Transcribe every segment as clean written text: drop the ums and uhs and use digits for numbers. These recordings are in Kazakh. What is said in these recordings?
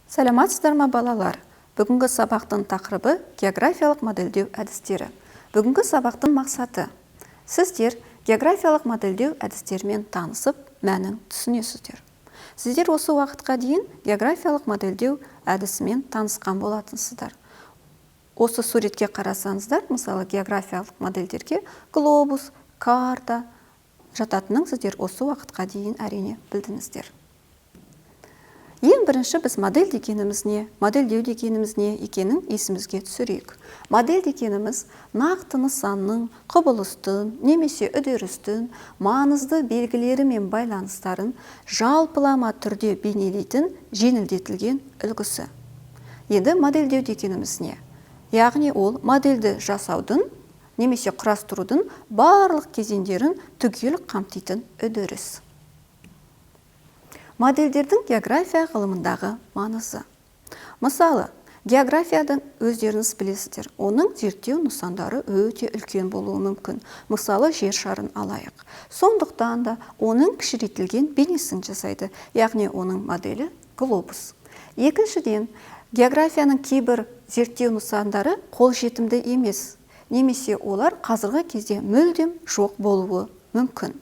Саламатсыздар ма, балалар? Бүгінгі сабақтың тақырыбы – географиялық модельдеу әдістері. Бүгінгі сабақтың мақсаты: сіздер географиялық модельдеу әдістерімен танысып, мәнін түсінесіздер. Сіздер осы уақытқа дейін географиялық модельдеу әдісімен танысқан болатынсыздар. Осы суретке қарасаңыздар, мысалы, географиялық модельдерге глобус, карта жататынын сіздер осы уақытқа дейін, әрине, білдіңіздер. Ең бірінші біз модель дегеніміз не, модельдеу дегеніміз не екенін есімізге түсірейік. Модель дегеніміз – нақты нысанның, құбылыстың немесе үдерістің маңызды белгілері мен байланыстарын жалпылама түрде бейнелейтін жеңілдетілген үлгісі. Енді модельдеу дегеніміз не? Яғни ол модельді жасаудың немесе құрастырудың барлық кезеңдерін түгел қамтитын үдеріс. Модельдердің география ғылымындағы маңызы. Мысалы, географиядан өздеріңіз білесіздер, оның зерттеу нысандары өте үлкен болуы мүмкін. Мысалы, жер шарын алайық. Сондықтан да оның кішірейтілген бейнесін жасайды, яғни оның моделі – глобус. Екіншіден, географияның кейбір зерттеу нысандары қолжетімді емес немесе олар қазіргі кезде мүлдем жоқ болуы мүмкін.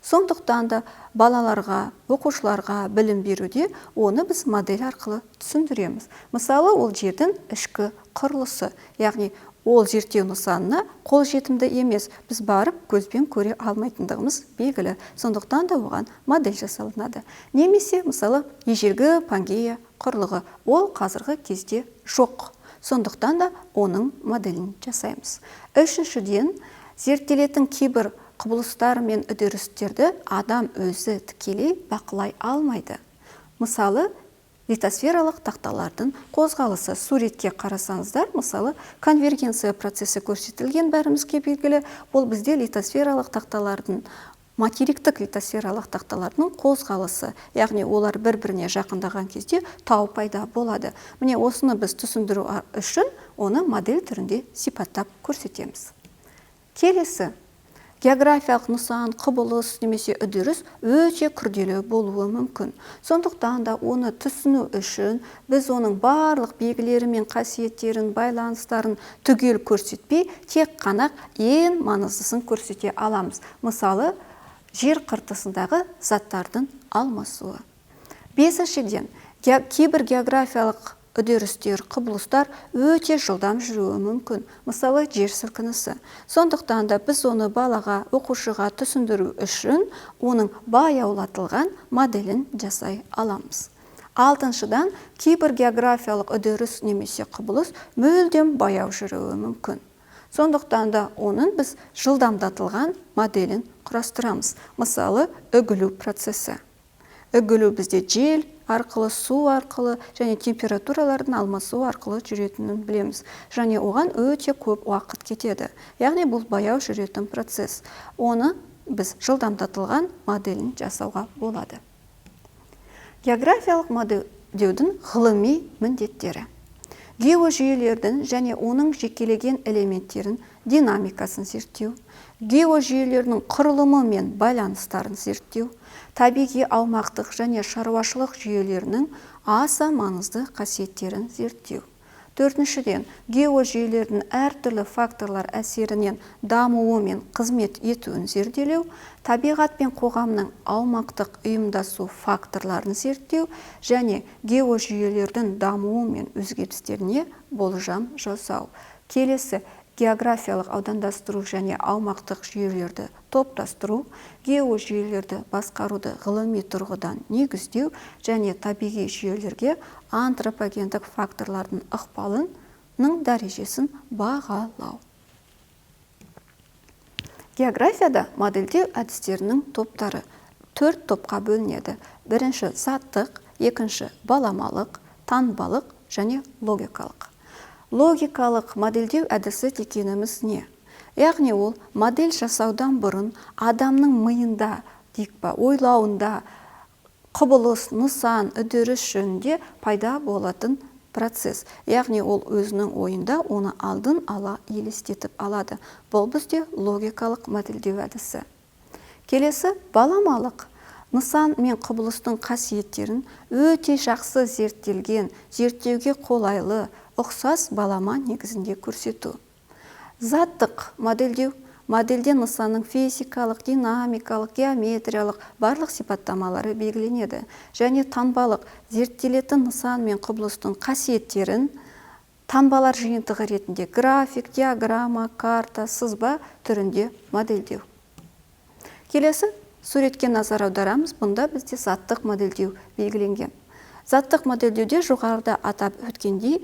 Сондықтан да балаларға, оқушыларға білім беруде оны біз модель арқылы түсіндіреміз. Мысалы, ол жердің ішкі құрылысы, яғни ол зерттеу нысанына қолжетімді емес, біз барып көзбен көре алмайтындығымыз белгілі. Сондықтан да оған модель жасалынады. Немесе, мысалы, ежелгі Пангея құрлығы, ол қазіргі кезде жоқ. Сондықтан да оның моделін жасаймыз. Үшіншіден, зерттелетін кейбір құбылыстар мен үдерістерді адам өзі тікелей бақылай алмайды. Мысалы, литосфералық тақталардың қозғалысы. Суретке қарасаңыздар, мысалы, конвергенция процесі көрсетілген, бәрімізге белгілі. Бұл бізде литосфералық тақталардың, материктік литосфералық тақталардың қозғалысы, яғни олар бір-біріне жақындаған кезде тау пайда болады. Міне, осыны біз түсіндіру үшін оны модель түрінде сипаттап көрсетеміз. Келесі, географиялық нысан, құбылыс немесе үдеріс өте күрделі болуы мүмкін. Сондықтан да оны түсіну үшін біз оның барлық белгілері мен қасиеттерін, байланыстарын түгел көрсетпей, тек қана ең маңыздысын көрсете аламыз. Мысалы, жер қыртысындағы заттардың алмасуы. Бесіншіден, кейбір географиялық үдерістер, құбылыстар өте жылдам жүруі мүмкін. Мысалы, жер сілкінісі. Сондықтан да біз оны балаға, оқушыға түсіндіру үшін оның баяулатылған моделін жасай аламыз. Алтыншыдан, кейбір географиялық үдеріс немесе құбылыс мүлдем баяу жүруі мүмкін. Сондықтан да оның біз жылдамдатылған моделін құрастырамыз. Мысалы, үгілу процесі. Үгілу бізде жел арқылы, су арқылы және температуралардың алмасуы арқылы жүретінін білеміз. Және оған өте көп уақыт кетеді. Яғни бұл баяу жүретін процесс. Оны біз жылдамдатылған моделін жасауға болады. Географиялық модельдеудің ғылыми міндеттері: геожүйелердің және оның жекелеген элементтерін динамикасын зерттеу, геожүйелердің құрылымы мен байланыстарын зерттеу, табиғи, аумақтық және шаруашылық жүйелерінің аса маңызды қасиеттерін зерттеу. Төртіншіден, геожүйелердің әртүрлі факторлар әсерінен дамуы мен қызмет етуін зерделеу, табиғат пен қоғамның аумақтық ұйымдасу факторларын зерттеу және геожүйелердің дамуы мен өзгерістеріне болжам жасау. Келесі, географиялық аудандастыру және аумақтық жүйелерді топтастыру, геожүйелерді басқаруды ғылыми тұрғыдан негіздеу және табиғи жүйелерге антропогендік факторлардың ықпалының дәрежесін бағалау. Географияда модельдеу әдістерінің топтары төрт топқа бөлінеді. Бірінші – заттық, екінші – баламалық, таңбалық және логикалық. Логикалық модельдеу әдісі дегеніміз не? Яғни ол модель жасаудан бұрын адамның миында дейік па, ойлауында құбылыс, нысан, үдеріс жөнінде пайда болатын процесс. Яғни ол өзінің ойында оны алдын ала елестетіп алады. Бұл бізде логикалық модельдеу әдісі. Келесі, баламалық. Нысан мен құбылыстың қасиеттерін өте жақсы зерттелген, зерттеуге қолайлы, ұқсас балама негізінде көрсету. Заттық модельдеу. Модельде нысанның физикалық, динамикалық, геометриялық барлық сипаттамалары белгіленеді. Және таңбалық зерттелетін нысан мен құбылыстың қасиеттерін таңбалар жиынтығы ретінде график, диаграмма, карта, сызба түрінде модельдеу. Келесі суретке назар аударамыз. Бұнда бізде заттық модельдеу белгіленген. Заттық модельдеуде жоғарыда атап өткендей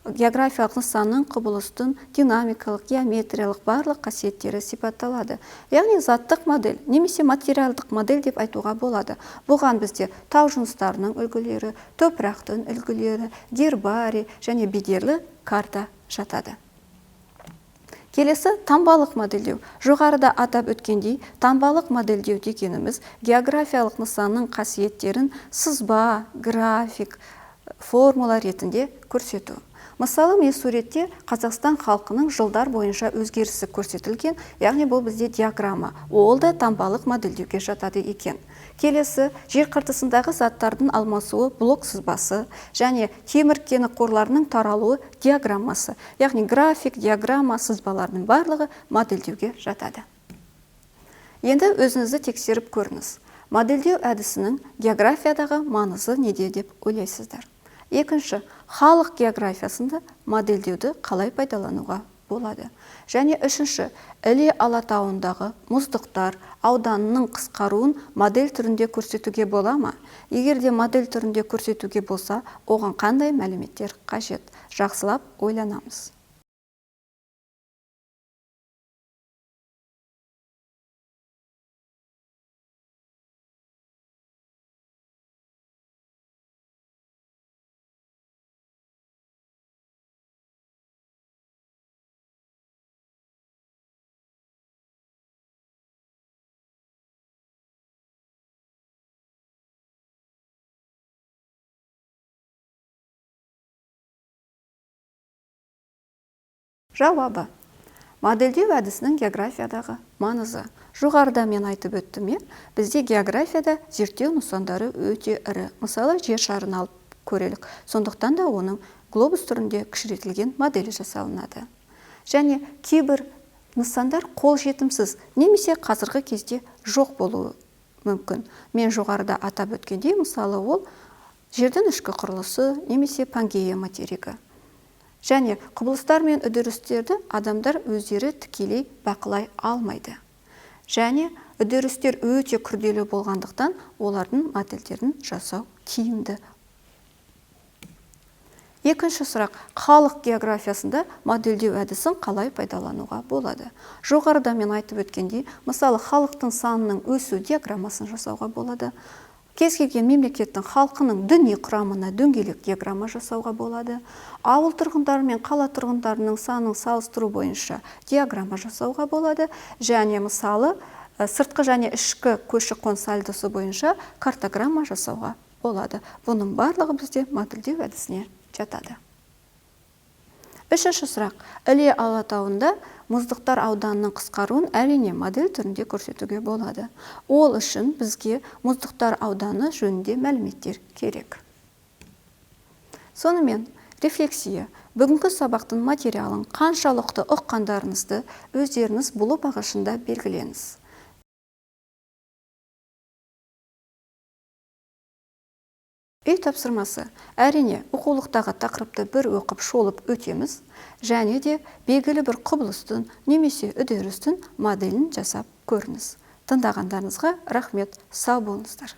географиялық нысанның, құбылыстың динамикалық, геометриялық барлық қасиеттері сипатталады. Яғни заттық модель немесе материалдық модель деп айтуға болады. Бұған бізде тау жыныстарының үлгілері, топырақтың үлгілері, гербарий және бедерлі карта жатады. Келесі таңбалық модельдеу. Жоғарыда атап өткендей, таңбалық модельдеу дегеніміз географиялық нысанның қасиеттерін сызба, график, формула ретінде көрсету. Мысалы, мен суретте Қазақстан халқының жылдар бойынша өзгерісі көрсетілген, яғни бұл бізде диаграмма. Ол да таңбалық модельдеуге жатады екен. Келесі, жер қыртысындағы заттардың алмасуы блок сызбасы және темір кені қорларының таралуы диаграммасы, яғни график, диаграмма, сызбалардың барлығы модельдеуге жатады. Енді өзіңізді тексеріп көріңіз. Модельдеу әдісінің географиядағы маңызы неде деп ойлайсыздар? Екінші, халық географиясында модельдеуді қалай пайдалануға болады? Және үшінші, Іле Алатауындағы мұздықтар ауданының қысқаруын модель түрінде көрсетуге бола ма? Егер де модель түрінде көрсетуге болса, оған қандай мәліметтер қажет? Жақсылап ойланамыз. Жауабы. Модельдеу әдісінің географиядағы маңызы. Жоғарыда мен айтып өттім, бізде географияда зерттеу нысандары өте ірі. Мысалы, жер шарын алып көрелік. Сондықтан да оның глобус түрінде кішірейтілген моделі жасалынады. Және кейбір нысандар қол жетімсіз немесе қазіргі кезде жоқ болуы мүмкін. Мен жоғарыда атап өткендей, мысалы, ол жердің ішкі құрылысы немесе Пангея материгі. Және құбылыстар мен үдерістерді адамдар өздері тікелей бақылай алмайды. Және үдерістер өте күрделі болғандықтан олардың модельдерін жасау тиімді. Екінші сұрақ, халық географиясында модельдеу әдісін қалай пайдалануға болады? Жоғарыда мен айтып өткендей, мысалы, халықтың санының өсу диаграммасын жасауға болады. Кез келген мемлекеттің халқының діни құрамына дөңгелек диаграмма жасауға болады. Ауыл тұрғындары мен қала тұрғындарының санын салыстыру бойынша диаграмма жасауға болады. Және мысалы, сыртқы және ішкі көші-қон сальдосы бойынша картограмма жасауға болады. Бұның барлығы бізде модельдеу әдісіне жатады. Үшінші сұрақ. Іле Алатауында мұздықтар ауданының қысқаруын әрине модель түрінде көрсетуге болады. Ол үшін бізге мұздықтар ауданы жөнінде мәліметтер керек. Сонымен, рефлексия. Бүгінгі сабақтың материалын қаншалықты ұққандарыңызды өздеріңіз блог ағашында белгілеңіз. Үй тапсырмасы. Әрине, оқулықтағы тақырыпты бір оқып шолып өтеміз, және де белгілі бір құбылыстың немесе үдерістің моделін жасап көріңіз. Тыңдағандарыңызға рахмет, сау болыңыздар.